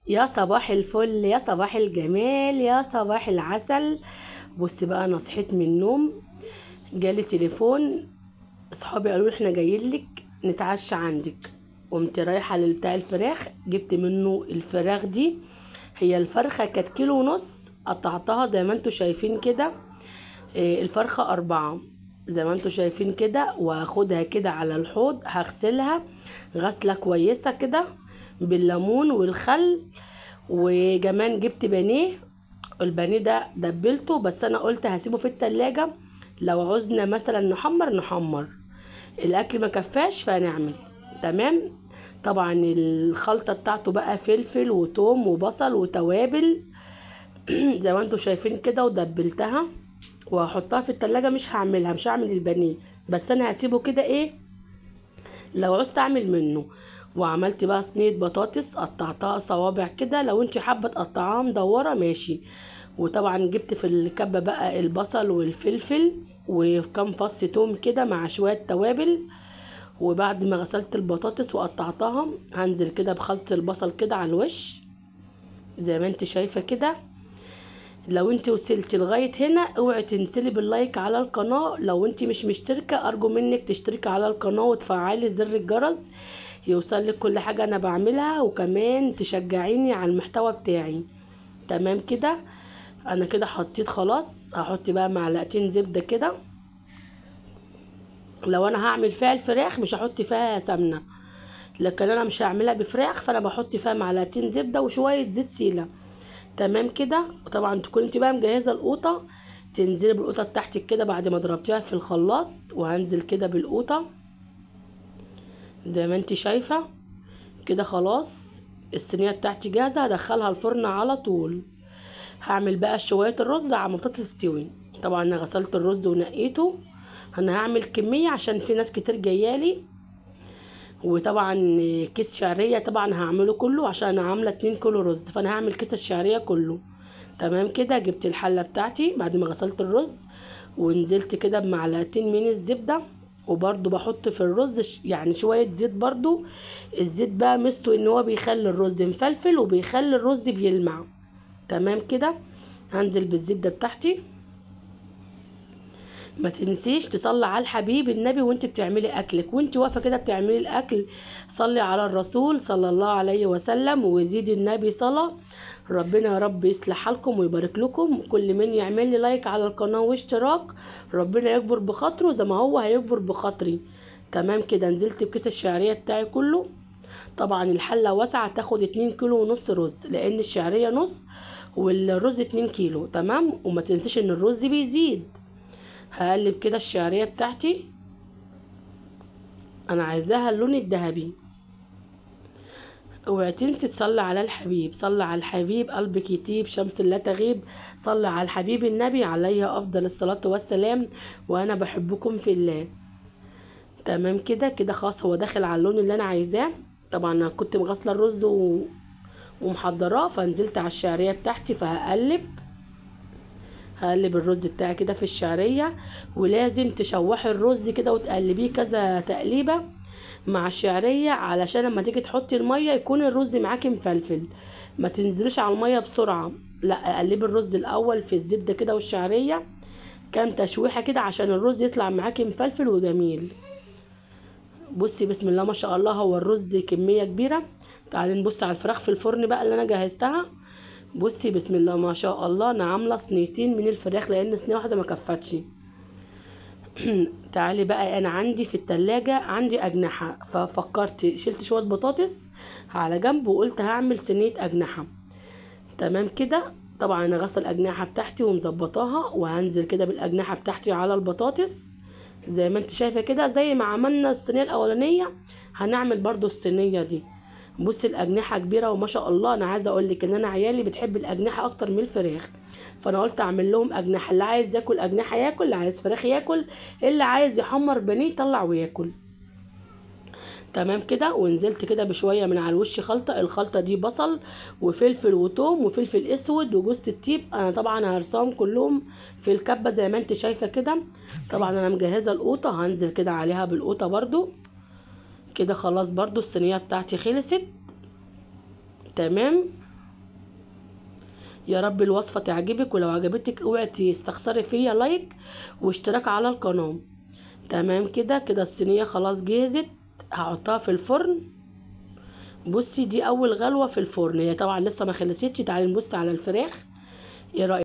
يا صباح الفل، يا صباح الجمال، يا صباح العسل. بصي بقى، انا صحيت من النوم جالي تليفون، اصحابي قالوا لي احنا جايين لك نتعشى عندك. قمت رايحة لبتاع الفراخ، جبت منه الفراخ دي. هي الفرخه كانت 1.5 كيلو، قطعتها زي ما انتوا شايفين كده. الفرخه 4 زي ما انتوا شايفين كده. واخدها كده على الحوض، هغسلها غسله كويسة كده بالليمون والخل. وكمان جبت بانيه، البانيه ده دبلته، بس انا قلت هسيبه في التلاجة لو عوزنا مثلا نحمر نحمر، الاكل ما كفاش فهنعمل. تمام. طبعا الخلطة بتاعته بقى فلفل وتوم وبصل وتوابل زي ما انتوا شايفين كده، ودبلتها وهحطها في التلاجة. مش هعملها، مش هعمل البانيه، بس انا هسيبه كده ايه لو عوزت اعمل منه. وعملت بقى صينية بطاطس، قطعتها صوابع كده، لو انت حابة تقطعها مدورة ماشي. وطبعا جبت في الكبه بقى البصل والفلفل وكم فص توم كده مع شوية توابل. وبعد ما غسلت البطاطس وقطعتها، هنزل كده بخلطه البصل كده على الوش زي ما انت شايفه كده. لو انت وصلتي لغاية هنا اوعي تنسلي بال like على القناة. لو انت مش مشتركة ارجو منك تشتركي على القناة وتفعلي زر الجرس يوصلك كل حاجة انا بعملها، وكمان تشجعيني على المحتوى بتاعي. تمام كده، انا كده حطيت خلاص. هحط بقى معلقتين زبدة كده. لو انا هعمل فيها الفراخ مش هحط فيها سمنه، لكن انا مش هعملها بفراخ، فانا بحط فيها معلقتين زبدة وشوية زيت سيله. تمام كده. وطبعا تكون انت بقى مجهزة القوطه، تنزلي بالقوطه بتاعتك كده بعد ما ضربتيها في الخلاط. وهنزل كده بالقوطه زي ما انت شايفه كده. خلاص الصينية بتاعتي جاهزة، هدخلها الفرن على طول. هعمل بقى شوية الرز على ما البطاطس تستوي. طبعا انا غسلت الرز ونقيته، انا هعمل كمية عشان في ناس كتير جايالي. وطبعا كيس شعرية طبعا هعمله كله عشان انا عامله 2 كيلو رز، فانا هعمل كيس الشعرية كله. تمام كده. جبت الحلة بتاعتي بعد ما غسلت الرز، ونزلت كده بمعلقتين من الزبدة، وبرده بحط في الرز يعني شوية زيت. برده الزيت بقى ميزته ان هو بيخلي الرز مفلفل وبيخلي الرز بيلمع. تمام كده. هنزل بالزبده بتاعتي. ما تنسيش تصلي على الحبيب النبي وانت بتعملي اكلك، وانت واقفة كده بتعملي الاكل صلي على الرسول صلى الله عليه وسلم، وزيدي النبي صلاة. ربنا يا رب يصلح حالكم ويبارك لكم. كل من يعمل لي like على القناة واشتراك ربنا يكبر بخاطره زي ما هو هيكبر بخاطري. تمام كده. نزلت بكيس الشعرية بتاعي كله. طبعا الحلة واسعة، تاخد 2.5 كيلو رز، لان الشعرية نص والرز 2 كيلو. تمام. وما تنسيش ان الرز بيزيد. هقلب كده الشعرية بتاعتي، انا عايزاها اللون الذهبي. اوعي تنسي تصلي على الحبيب، صلي على الحبيب قلبك يطيب، شمس لا تغيب، صلي على الحبيب النبي عليه افضل الصلاة والسلام، وانا بحبكم في الله. تمام كده. كده خلاص هو داخل على اللون اللي انا عايزاه. طبعا انا كنت مغسله الرز ومحضراه، فنزلت على الشعرية بتاعتي، فهقلب هقلب الرز بتاعي كده في الشعرية. ولازم تشوحي الرز كده وتقلبيه كذا تقليبه مع الشعرية، علشان لما تيجي تحطي المية يكون الرز معاكي مفلفل، ما تنزليش على المية بسرعة، لا قلبي الرز الاول في الزبدة كده والشعريه كام تشويحه كده عشان الرز يطلع معاكي مفلفل وجميل. بصي بسم الله ما شاء الله، هو الرز كمية كبيرة. تعالي نبص على الفراخ في الفرن بقى اللي انا جهزتها. بصي بسم الله ما شاء الله، انا عامله صينيتين من الفراخ لان صينية واحدة ما كفتش. تعالي بقى، انا عندي في التلاجة عندي اجنحة، ففكرت شلت شوية بطاطس على جنب وقلت هعمل صينية اجنحة. تمام كده. طبعا انا غسل الاجنحة بتاعتي ومظبطاها، وهنزل كده بالاجنحه بتاعتي على البطاطس زي ما انت شايفه كده. زي ما عملنا الصينية الاولانية هنعمل برضو الصينية دي. بصي الاجنحة كبيرة وما شاء الله. انا عايزه اقول لك ان انا عيالي بتحب الاجنحة اكتر من الفراخ، فانا قلت اعمل لهم اجنحة. اللي عايز ياكل اجنحة ياكل، اللي عايز فراخ ياكل، اللي عايز يحمر بانيه يطلع وياكل. تمام كده. ونزلت كده بشوية من على الوش خلطه. الخلطة دي بصل وفلفل وثوم وفلفل اسود وجوز الطيب. انا طبعا هرسهم كلهم في الكبه زي ما انت شايفه كده. طبعا انا مجهزة القوطه، هنزل كده عليها بالقوطه برده كده. خلاص برده الصينية بتاعتي خلصت. تمام. يا رب الوصفة تعجبك، ولو عجبتك اوعي تستخسري فيا like واشتراك على القناة. تمام كده كده الصينية خلاص جهزت، هحطها في الفرن. بصي دي اول غلوه في الفرن، هي طبعا لسه ما خلصتش. تعالي نبص على الفراخ، ايه رايك؟